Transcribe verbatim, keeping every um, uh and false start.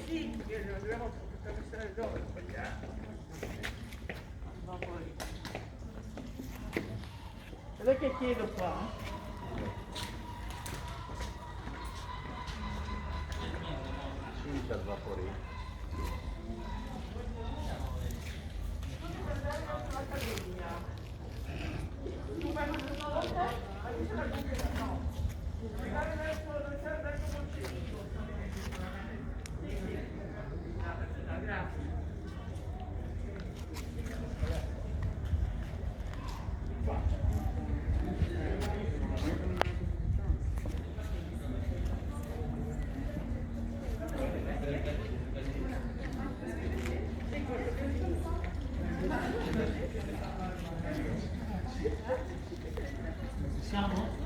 Sì, perché la volta che ho fatto questa ragione, ho sbagliato. Ma poi, guarda che chiedo qua. Subito al vaporino. Siamo?